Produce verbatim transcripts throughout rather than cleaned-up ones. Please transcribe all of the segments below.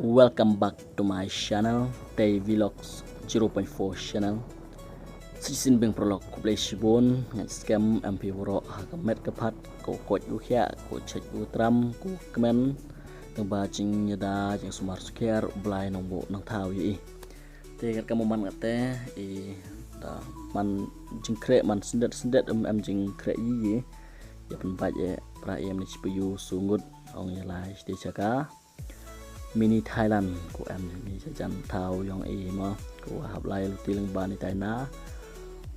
Welcome back to my channel, Tei Vlogs zero point four channel. Shisien biang paralok, khublei shibun. Ngeit skhem em phi waroh ha ka met ka phad, ko koit u khiah, ko chait u tram, ko kmen. Naba jingïada jingsumar sukher U Blai nongbuh nongthaw ïa i. Te katkam u man kata i, da man jingkhreh man syndet syndet, em em jingkhreh ïa i. Ïa pynbeit ïa para em ni chi payu su ngut, ong ïa lai sha ka mini Thailand, ko em ni sha jan thaw ïong i mo, ko hap lai luti lyngba ni tai na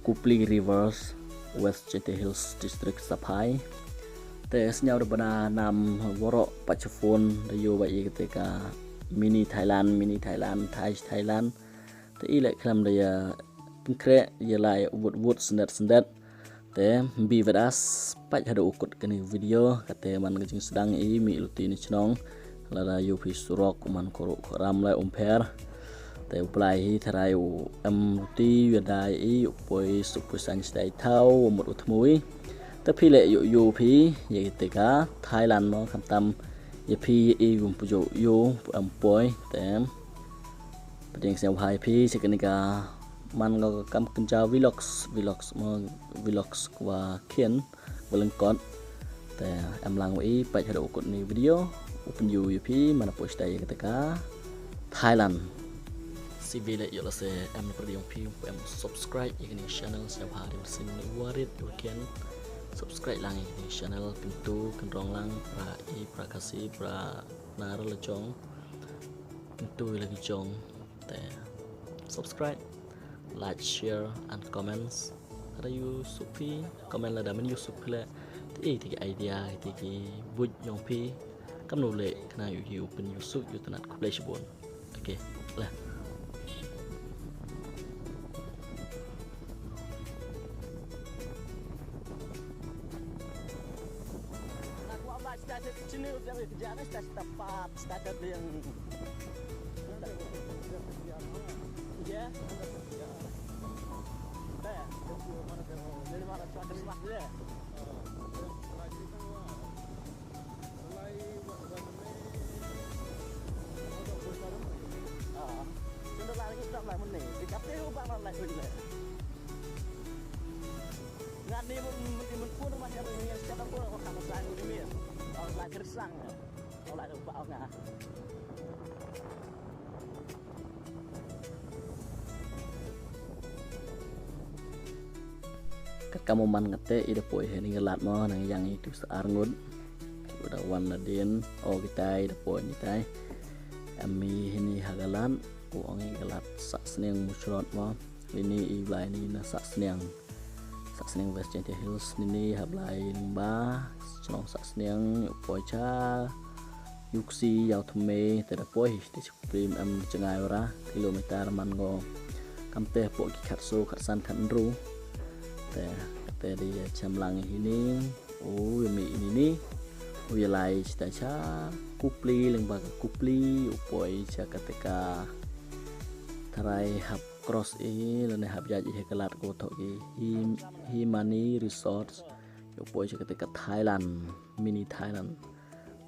Kupli Rivers, West Jaintia Hills District, Saphai. Te sñiaw da bana nam waroh pat cha phone da ïoh ba i kata ka mini Thailand, mini Thailand, Thai Thailand. Te i leh khlem da ïa pynkhreh, ïa lai wut wut, syndet syndet. Te be with us pat haduh u kut kane video, kata man ka jingsdang i mih luti na chnong. Lada ïoh phi surok u man khuruh khuram lai um pher. Te U Blai hi tharai u em luti ïa dai i, u poi suk poi san stai thaw, u mut u thmu i. Te phi leh ïoh ïoh phi ïa kata ka Thailand mo, khamtam ïa phi ïa i um pu ïoh ïoh em poi. Te pdiang sñiawbha ïa phi sha kane ka man ko ka kam kynja vlogs, vlogs mo, vlogs wa khian wa lyngkot. Te em lang wa i pat haduh u kut ni video, u pynïoh ïa phi man poi stai ïa kata ka Thailand. Sibei leh ïoh lehse em pdiang phi em subscribe ïa kane channel, sñiawbha ïa phi sien ni warit ïa khian subscribe lang ïa kane channel, kyntu kynrong lang para i, para Khasi, para nar la jong. Kyntu ïa la ki jong. Te subscribe, like, share and comments. Lada ïoh suk phi comment, lada men ïoh suk phi leh, te i te ki idea, te ki buit ïong phi. Kamno leh khnang ïoh ïoh pynïoh suk ïoh tnat, khublei shibun. Okay, leh. Katkam u man kata i da poi ha kane ka lad mo, nang ïang i tu sa ar ngut. Da wan nadien, o kitai da poi ni tai. Em i hini ha ka lad, u ong i ka lad Sahsniang Muchrot mo. Ini i blai ni na Sahsniang. Sahsniang West Jaintia Hills, nini hap lai lyngba chnong Sahsniang, u poi cha Yuksi, Ïawthme, te da poi te cha Kupli, em jngai ura kilometer man ngo. Kamte hapoh ki khatsaw khatsan khatynru. Te te da ïa chem lang hini, u ïa mih hini ni. U ïa lai cha ta cha Kupli, lyngba ka Kupli, u poi cha kata ka tharai hap cross i, lane hap ïaid i ha ka lad ko thoh ki Him-, Himani Resorts. Ïa u poi cha kata ka Thailand, mini Thailand.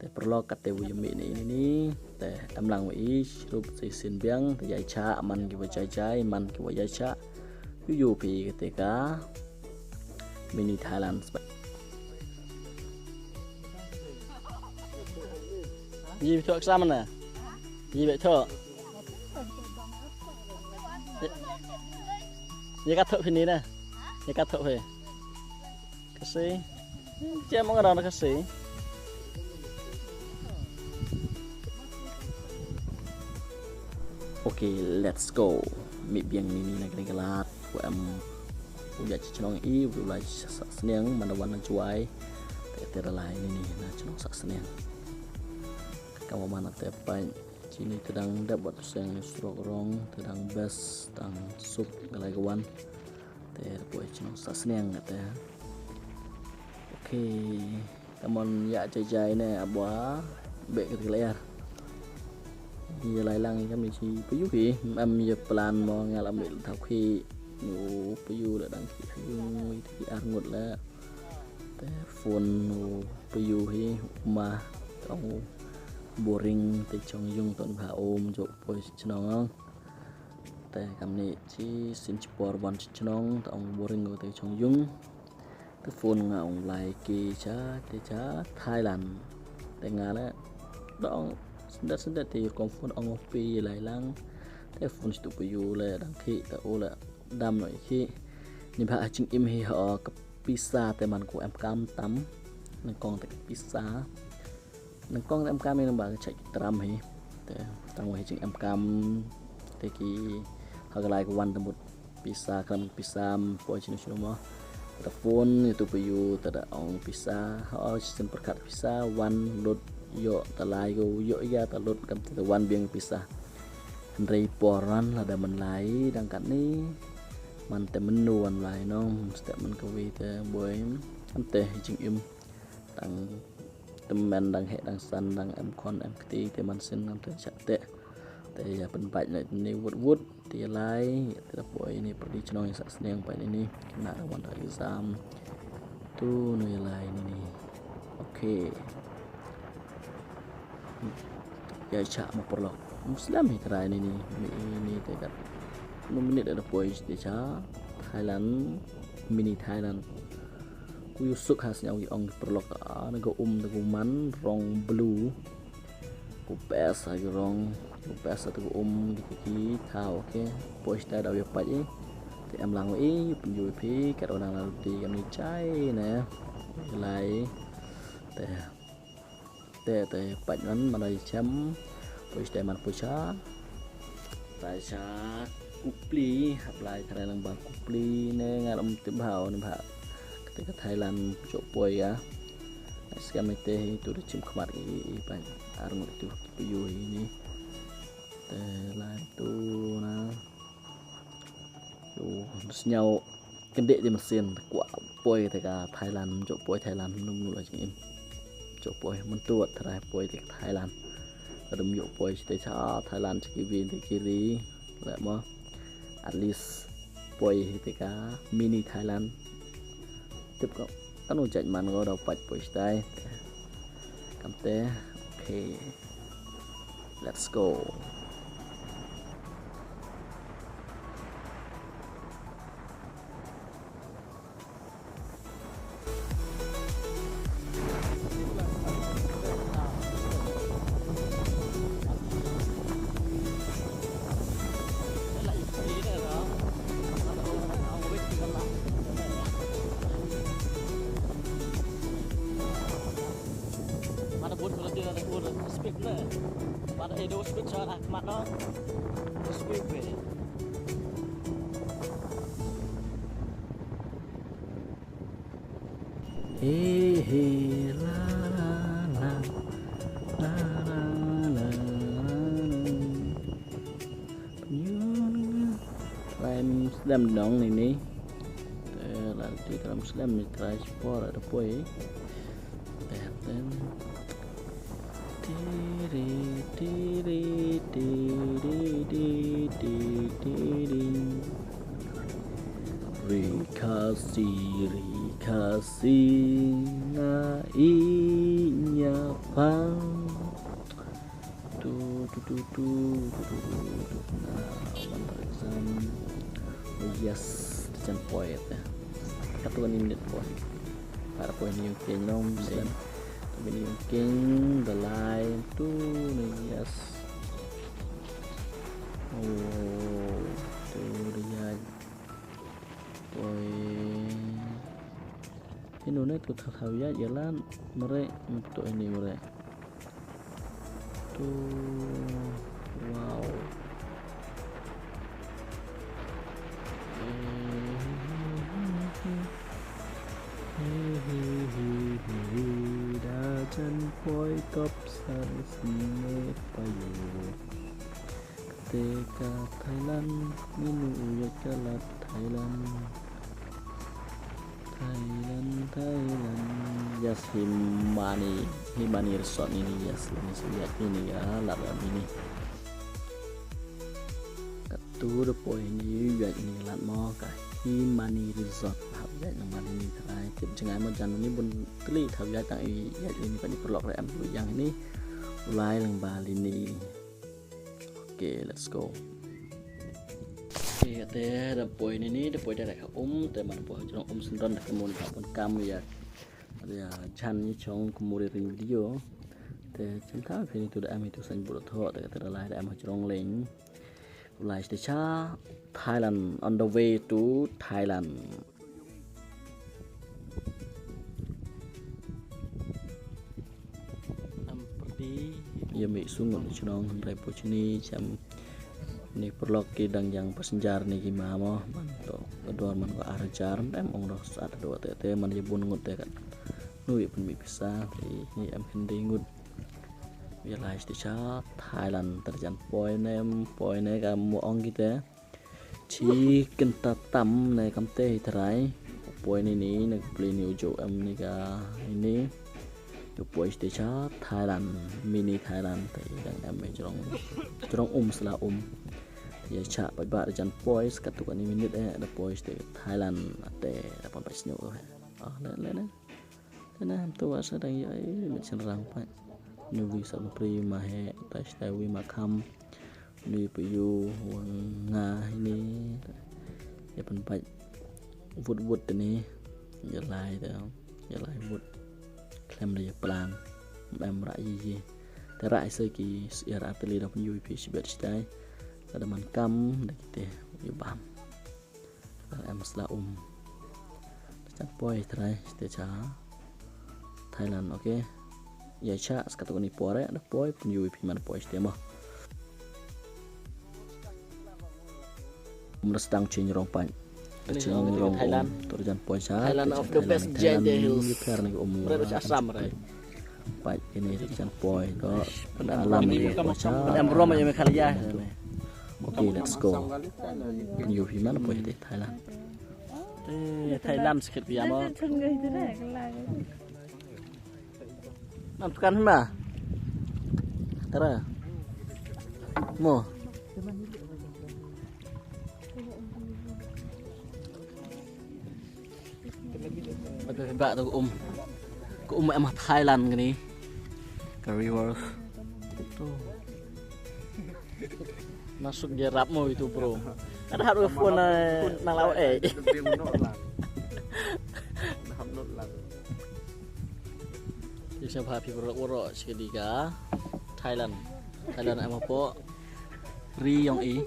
Te paralok kata u ïa mih ni ni ni. Te em lang wa i, srup sa sien biang, te ïa i cha, man ki wa jai jai, man ki wa ïa cha. Yu yu phi kata ka mini Thailand. Yi bi thoh exam na. Yi bi thoh. Yi ka thoh phi ni na. Yi ka thoh phi. Khasi. Chem ong ra Khasi. Okay, let's go. Mih biang ni ni na kane ka lad. Wa em u ïa chi chnong i, u la Sahsniang, man da wan na Jowai. Te te da lai ni ni na chnong Sahsniang. Ka wa man te pai. Chini te dang dep wat seng surok rong, te dang bes, dang suk, ka lai ka wan. Te da poi chnong Sahsniang te. Okay. Kamon ïa jai jai ne abwa bek ka layar. Ïa lai lang kam ni chi payu hi, em ïa plan mo nga la mih thaw khi. Yu payu la dang khi yu, yu ki ar ngut la. Te phone u payu hi, u ma, ong u Boring te chong yung ton bha um jok poi chnong. Te kam ni chi sin chi por ban chi chnong ta ong boring go te chong yung. Te phone nga ong lai ki cha te cha Thailand. Te nga le dong sendet sendet te kom phone ong pi lai lang. Te phone stu pu yu le dang ki ta u le dam no ki. Ni ba ching im hi ho ka pisa te man ku em kam tam. Nang kong te ka pisa. Nang kong em kam nang ba ka chak tram hi. Te tang wa hi ching em kam te ki ha ka lai ka wan te mut pisa kam pisa poi chini chini mo. Te phone itu pu yu te da ong pisa. Ha o chi sim perkat pisa wan lut yo te lai go yo ya te lut kam te wan biang pisa. Hynrei poran la da man lai dang kat ni. Man te menu wan lai no step man ka wi te boi. Am te hi ching im. Dang temen dang heh dang san dang em khon em kti te man sin ngam te chak te. Te ya pynbait na ni wut wut te ya lai te da poi ni perdi chnong ya sa sniang pai ni ni kena dang wan exam. Tu nu ya lai ni ni. Okay. Ya cha ma perlok. Muslim hi trai ni ni. Ni ni te kat. Nu minit da poi te cha Thailand, mini Thailand. Ku yu suk ha sniaw ki ong ki perlok a na ga um da gu man rong blue. Ku pes ha ki rong ku pes ha ta gu um ki ki ki thaw ke. Poi sta da yu pat i. Te em lang i yu pun yu phi kat wa nang la ti kam ni chai ne. Lai. Te. Te te pat man man ai chem. Poi te man poi cha. Tai cha kupli hap lai thare lang ba kupli ne ngar um te bhau ne bha. Te ka Thailand cho poi ya. Skam te hi tu de chim khmat i i pan ar ngut tu ki pu yu hi ni. Te lai tu na. Yu snyau. Kendek di mesin kwa poi te ka Thailand, jok poi Thailand num num la jing im. Jok poi mentuat terai poi te ka Thailand. Kadum jok poi te cha Thailand chiki vin te kiri le mo. At least poi hi te ka mini Thailand. Tip ko anu jaj man ko dau pat poi stai. Kamte okay. Let's go. Mata bun kalau dia ada bun speed le. Mata edo speed sana mata speed be. He he la la la la la la la. Prime slam dong ni ni. Te la ti Prime slam ni try sport ada poi. Te ten. Tiri tiri tiri tiri tiri. Ri khasi ri khasi nga i nya pang. Tu tu tu tu tu tu tu tu. Nah, one exam. Oh yes, the jump point. Katu ni minute point. Para point ni yung king nom sen. Tapi ni yung king the line tu ni yes. Oh, tu dia. Point. Inu ne tu thal hau ya jalan mere untuk ini mere. Tu wow. Hi hi hi hi hi da jan poi kop sa sine payu. Te ka Thailand, minu u yet ka lat Thailand. Thailand, Thailand. Yes, Himani, Himani Resort ini, yes, ini suyat ini ya, lat ini. Katu de poi ini, yet ini lat mo ka Himani Resort, hap yet nang mani ni tharai. Tip jngai mo jan ini bun teli, hap yet tang i, yet ini pani perlok re am yang ini. Lai lang ba li ni. Okay, let's go. Okay, te da poi ni ni, da poi da ka um, te man poi jrong um syndon da ka mun ka pun kam ya. Ya jan ni chong kumuri ring video. Te chim ta phi ni tu da am tu san bro tho, te te da lai da am jrong leng. Lai te cha Thailand, on the way to Thailand. Ya mi sungun chnong hynrei pu chini cham ni perlok ki dang yang passenger ni ki ma mo man to ka dor man ko ar hajar em ong doh sat do te te man ya bun ngut te kan. Nui pun mi pisa te ni em khyndai ngut. Ya lai te cha Thailand terjan poi ne em poi ne ka mo ong ki te. Chi kynta tam ne kam te hi trai. Poi ni ni ne pli ni ujo em ni ka ni. Yo poi te cha Thailand, mini Thailand te dang em jrong jrong um sla um. Ya cha pat ba jan poi skat tu ni minit eh da poi te Thailand te da pon pat sñiuh eh. Ah, le le le. Te na tu wa sa dang ya ai mit chen rang pat. Ni wi sa pri ma he ta sta wi ma kham. Ni pu yu wa nga ni. Ya pan pat. Vut vut te ni. Ya lai te. Ya lai vut. Klem da ya plang. Em ra yi yi. Te ra ai sa ki siar ateli da pun yu pi sibet sitai. Ada man kam da kite yu bam. Em sla um. Chan poi trai te cha Thailand, okay. Ya cha skat ko ni pore da poi pun yu pi man poi te mo. Um da stang chin rong pan. Da chin rong Thailand. Tur jan poi cha Thailand of the best J J Hills. Yu per ni um. Red Assam rai. Pat ini chan poi to alam ni poi cha. Em rom ya Meghalaya. Okay, let's go. Yu pi man poi te Thailand. Te Thailand sikit pi amo. Nam tukan ma. Tara. Mo. Ba to um. Ko um em Thailand kani. Ka rivers. To. Masuk dia rap mo itu bro. Ada harus phone na law eh. Isa pha phi bro uro sikit ka Thailand. Thailand em hapo ri yong i.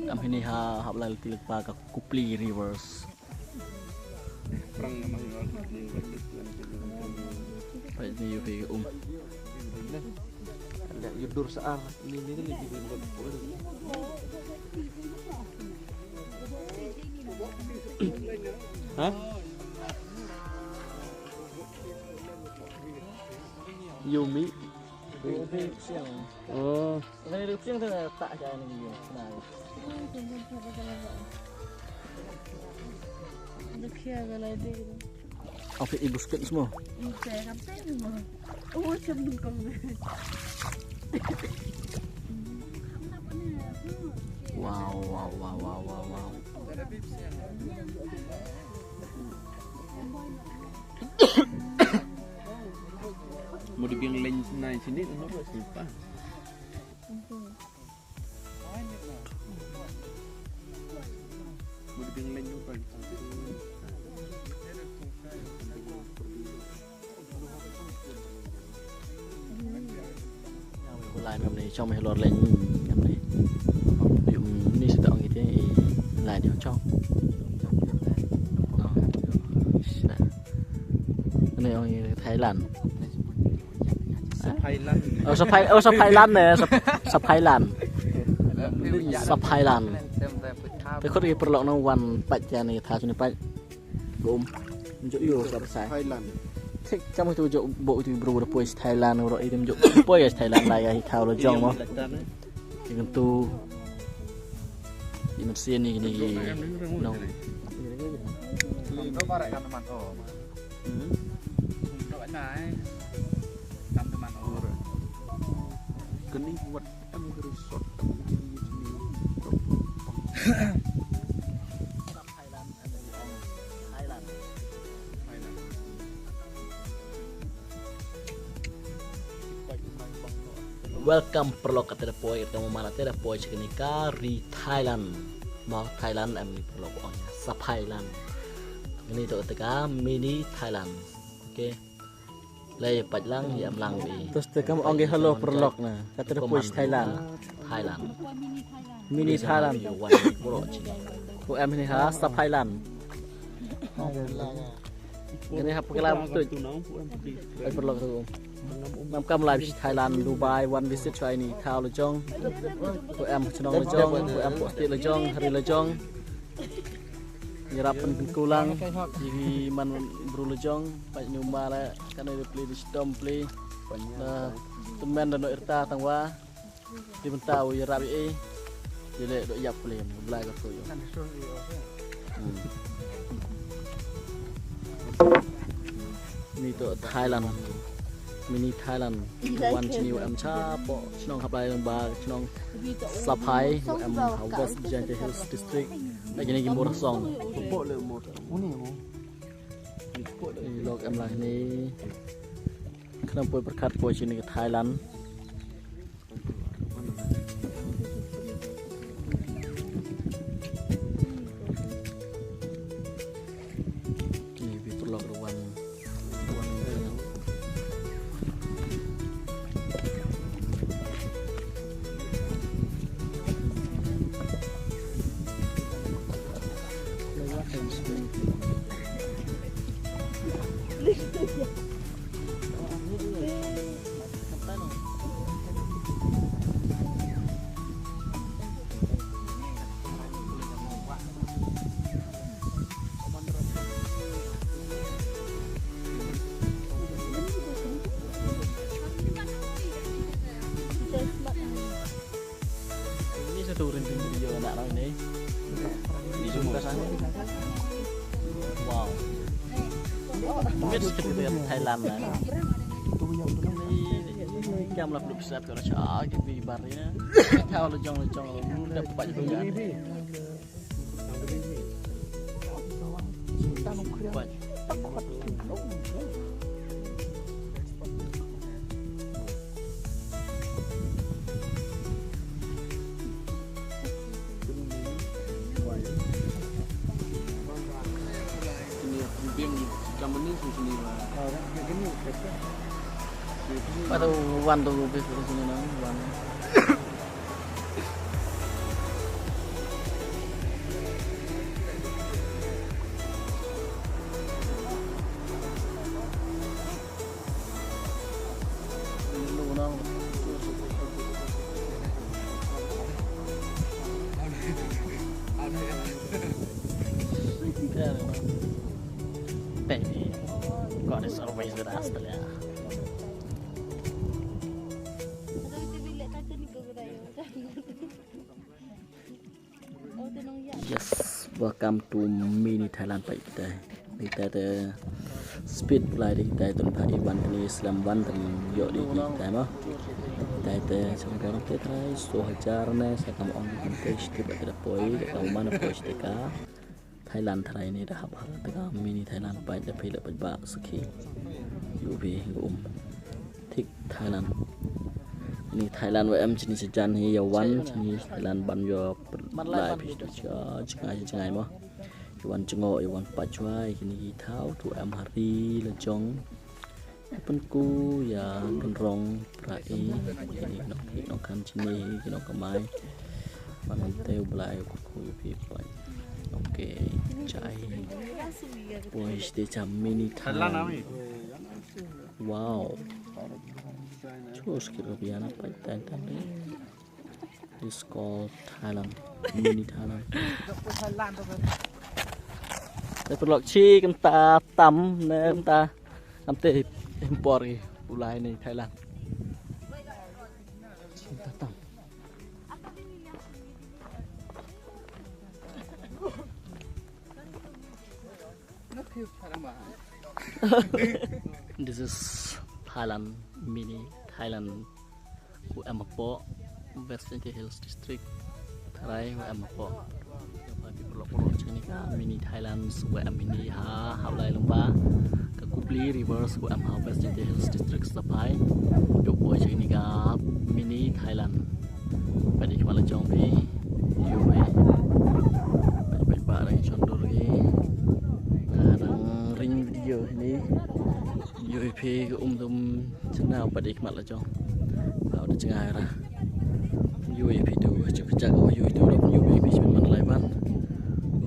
Am hini ha hap lai tilik pa ka Kupli Rivers. Pait ni yu phi um. Yu dur sa ar ni ni ni. Ha? Yumi. Oh. Oke, ibu skit semua. Wow, wow, wow, wow, wow, wow. Mo dei biang leng nai sini, mo ba sini pa. Mo dei biang leng mo pa. Lai mem ni chong me lor leng mem ni. Yum ni sita ong ite lai ni chong. Ni ong Thailand. Sa Thailand. Oh sa Thai oh sa Thailand ne sa Thailand. Sa Thailand. Te khot ki perlok no wan pat ja ni tha suni pat. Gum. Njuk yu sa besai. Thailand. Thik cham itu juk bo itu bro da poi Thailand ro itu juk poi Thailand la ya hi thau lo jong mo. Ki ngan tu. Ki ngan sien ni ni no. Kani wat em kari sot em kari sini. Thailand, Thailand. Thailand. Welcome paralok, kata da poi, kata mo mana te da poi sha kane ka ri Thailand. Mo Thailand em ni paralok ong Saphailand. Kane to kata ka mini Thailand. Okay. Lai pat lang ya em lang bi. Terus te kam ong hello paralok na. Kata da poi Thailand. Thailand. Mini Thailand. Wan bro sini. Ko em ni ha Saphailand. Kane hap kala tu. Ai paralok tu. Nam kam lai Thailand, Dubai, wan visit chwa ini thaw lajong. Ko em chnong lajong, ko em pok state lajong, hari lajong. Yarap pen kulang, igi man bru lajong, pat nu mala, kan ada pli di stom pli. Na temen da no irta tangwa. Di bynta u ïarap ïa i. Ïa leh dok ïap plim, Blai ka tu ïa. Hmm. Ni to Thailand. Mini Thailand. Wan chini wa em cha po chnong Haplai lang ba chnong Saphai wa em ha West Jaintia Hills District. Lagi ni gimbor song. Ni lok em lah ni. Khnang poi pyrkhat poi chini ka Thailand. Ni bi perlok ruan. Ini satu rinting video anak orang ini. Ini semua sana. Wow. Ini sekitar Thailand lah. Ini jam lah belum siap kalau cak gitu ibaratnya. Kalau lejong-lejong lu dapat juga. Pada wan tu bis sini nang wan. Baby, God is always with us. Yes, welcome to mini Thailand pa itai. Itai te speed fly di itai tun pa iwan tani slam wan tani yo di itai ma. Itai te sama orang te trai so hajar ne sa kam ong kan te sti ba te poi ka kam mana poi sti ka. Thailand trai ni da hap ha te ka mini Thailand pa da phi le pa ba sakhi. Yu bi um. Thik Thailand. Ni Thailand wa em chini chajan hi ya wan chini Thailand ban yo lai phi tu cha chngai chngai mo. Ya wan chngo ya wan pachwai kini ki thau tu em hari la jong. Pen ku ya ken rong pra i kini nok ki nok kan chini kini nok kamai. Ban te u blai ku ku yu pi pai. Okay, chai. Boy, ste cha mini Thailand. Wow. Chus ki rupiah na pai tan tan de. This called Thailand. Mini Thailand. Te perlok chi kenta tam ne kenta. Am te impor ki ulai ni Thailand. Kenta tam. This is Thailand, mini Thailand. Wa em hapoh West Jaintia Hills District. Tharai wa em hapoh. Ki paralok paralok chini ka mini Thailand wa em ini ha Haplai Longba. Ka ku Pli rivers ko em ha West Jaintia Hills District Saphai. Yo poi sha kane ka mini Thailand. Peit ïa ki mat la jong phi. Yo phi. Peit peit ba dang shon dur ki. Nga dang ring video hini. Yo phi ka um dum chynnaw peit ïa ki mat la jong. Ba da jngai ra. Yo phi tu chuk chak yo tu rap yo phi chun man lai ban.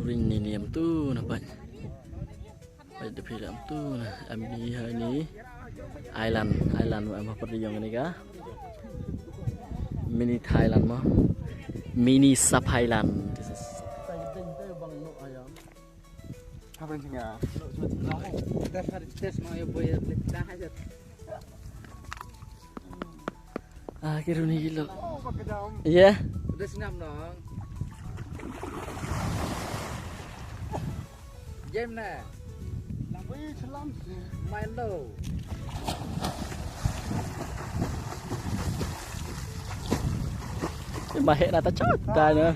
Ring ni niam tu na peit. Peit da phi lam tu na em ni ha ni. Island, island mo em ha pyrdi jong ni ka. Mini Thailand mo. Mini Saphailand. This is Ah, ki runi ki lok. Oh, ba ka dam. Ïa. Udah senam dong. Jem na. Lambai selam. Main lo. Ïa, ma heh na ta chot ta na.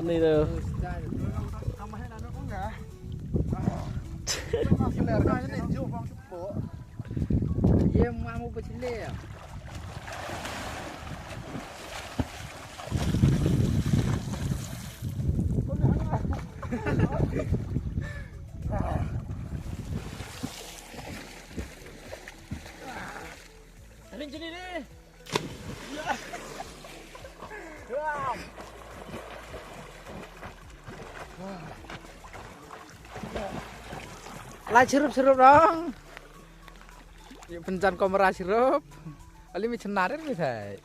Ni tu. Ïa, ma mo pachile. Ring sini ni. Lai chirup chirup dong. Ïa pynjan kamera chirup. Ali mi chenar mi thai.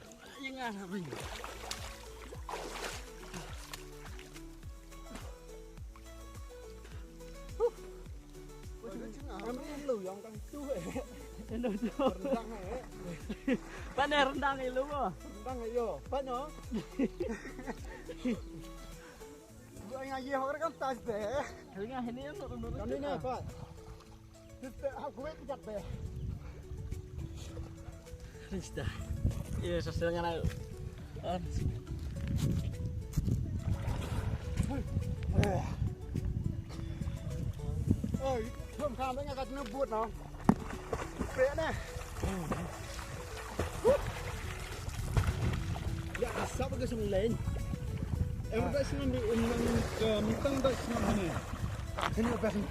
Pan ne rendang ilu mo. Rendang ayo. Pan no. Gua ngai ye hok rekam tas de. Kali ngai hini yang nurun nurun. Kami ni apa? Rista. Iya, sa sel ngan ai. Oi, thom kham nga kat ne but no. Pe ne. Ya, asap ke sung lain. Em da sngam di um nang ke mentang da sngam ni. Sini udah sini.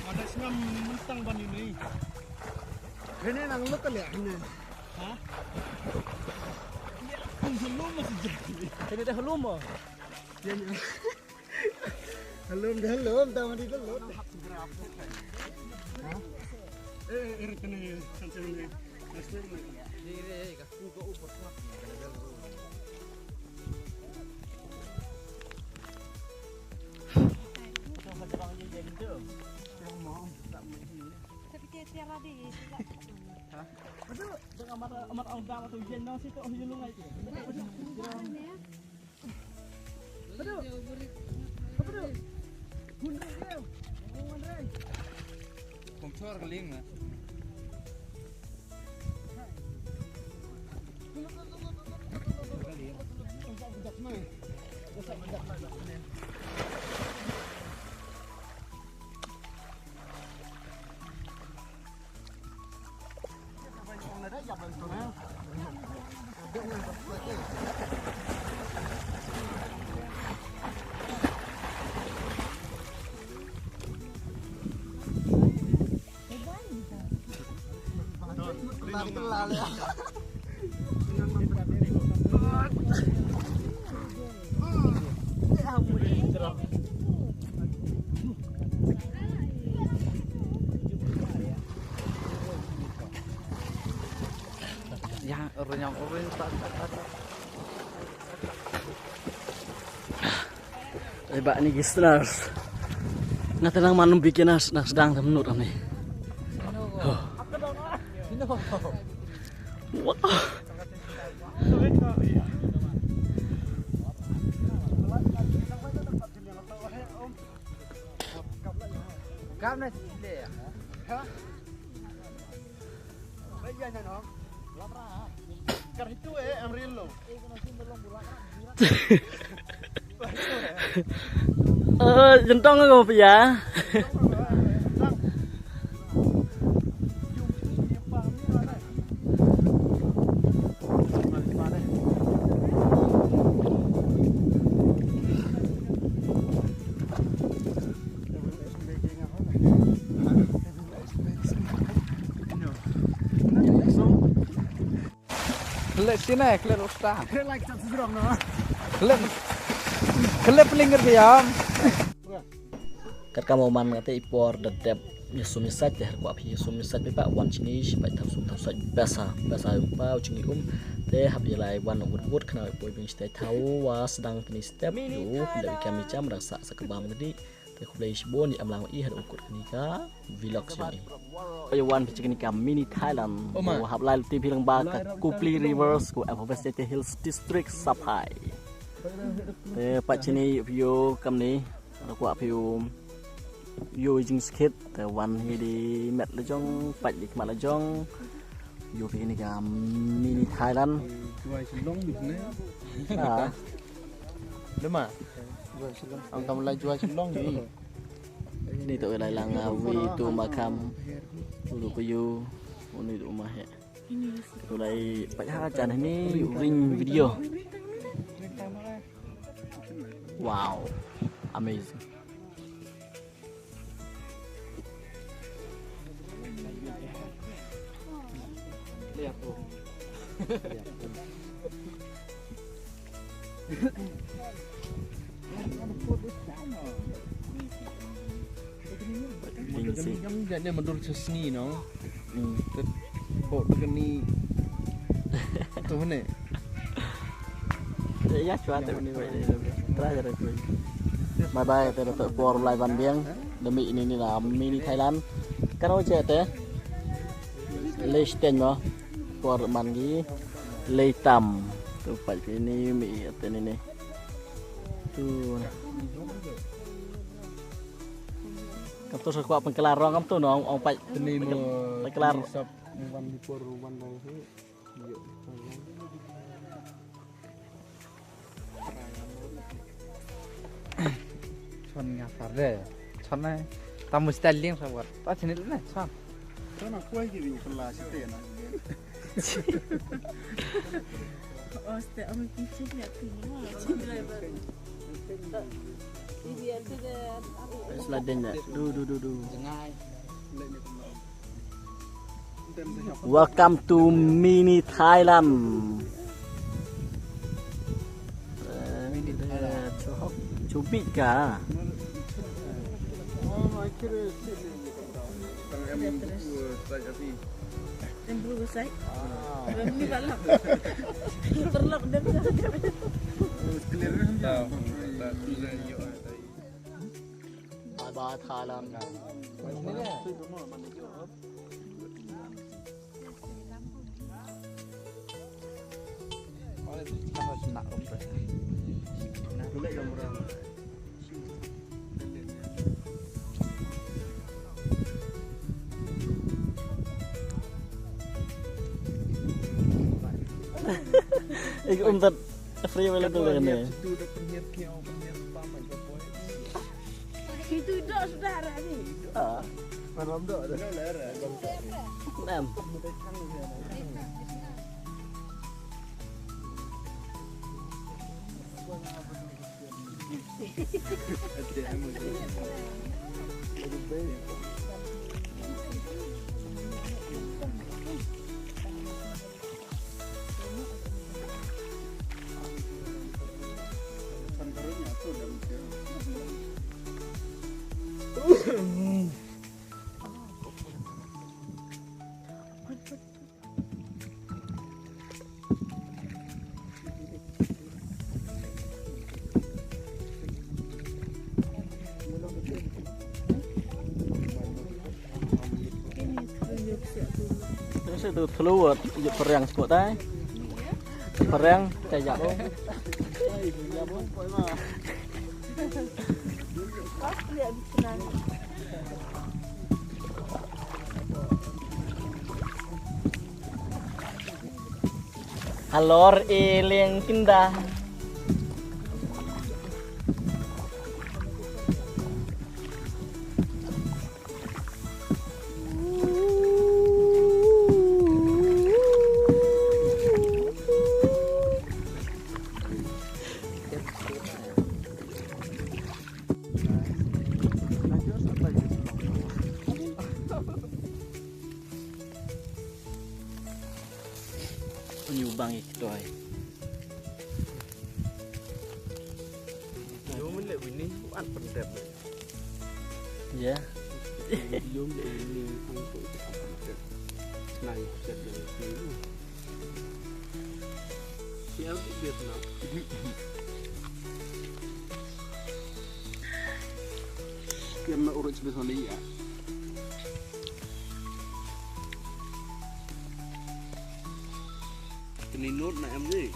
Ada sngam mentang ban ini. Ini nang lu kali ini. Ha? Ya, pun belum masih jadi. Ini dah belum, oh. Ya, ya. Belum, belum, tahu di belum. Ha? Eh, eh, ini sini, sini, sini. Ini, ini, ini. Ya, orang yang orang tak tak tak. Ai ba ni ki snars. Nga te nang man beginners nang sdang tam nut ani. Wah. Kam na sile. Eh, jentong ko pia. Khlem sini, khlem rostang. Khlem, khlem peling kerja. Kat ka mo man kata i por da dep ïasum ïasait te, har kwah phi ïasum ïasait phi pat wan shini shi pat tham sum tham sait basa basa ïa u pa u jingim. Te hap ïa lai wan ngut ngut khnang ïa poi bing stai thaw wa sdang kini step ïa u pynda ïa kam ïa jam dang sah sa kaba mengdi. Te khublei shibun ïa em lang i haduh kut kani ka vlog jong i. Ïa wan phi kani ka mini Thailand. Hap lai lynti phi lang ba ka Kupli Rivers ko Alphabet City Hills District Saphai. Te pat shini ïa phi ïa kamni. Kwah phi ïa u jingskhit te wan hi di met la jong, pat di khmat la jong. Ïa phi kani ka mini Thailand. Juai shlong di ne. Ah. Lema. Ang kam lai juai shlong ni. Ni to lai lang wi tu makam. Tu tu yu. Uni tu ma he. Tu lai pat ha jan ni ring video. Wow. Amazing. Kan jane madur chesni no. Hmm. Bo tekeni. Tu ne. Ya chwa te ni bai. Try jare tu. Bye bye te por lai ban biang. Demi ini ni la mini Thailand. Kan o che te. Lei sten mo. Por man gi. Lei tam. Tu pat ini mi te ni ni. Tu. Kam tu sa kwah pynkylla rong kam tu no ong pat. Teni mo pynkylla. Teni sap wan di por wan dang hi. Chon nga par de. Chon na. Tamu style liang sa wat. Ta chini le na chon. Chon na kwai ki yu pynla si te na. Oste, ang picture niya pino. Driver. Sladden da. Du du du du. Welcome to mini Thailand. Mini Thailand. Chubit ka. Yang dulu besar. Ni balap. Terlap dia. Bye bye Thailand. Ik umtat free available ne. Itu dok sudah arah ni. Ah. Malam dok dah. Enam. Terus itu telur, yuk, periang sebut, eh. Periang, kayak apa? Halor i lieng kinda. Yu Bang i ktoi. Yo men le wini an pendep. Ya. Yo men le wini an pendep. Nai set le wini. Siapa di Vietnam? Yang nak urut sebelah sana ya. Kini nut nak em ni.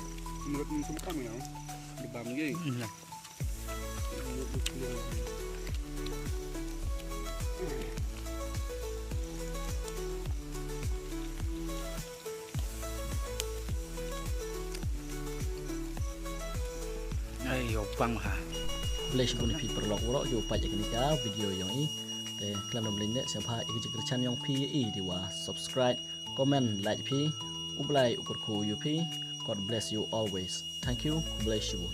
Nut ni sungkam ya. Di bam ni. Iya. Nut ni kini. Ai, yo bang ha. Bless bun phi paralok wrok yo pat ya kini ka video yong i. Te klam dom lin ne sha pha i ka jingkyrchan yong phi i di wa subscribe, comment, like phi. U Blai u kyrkhu ïa phi. God bless you always. Thank you. Khublei shibun.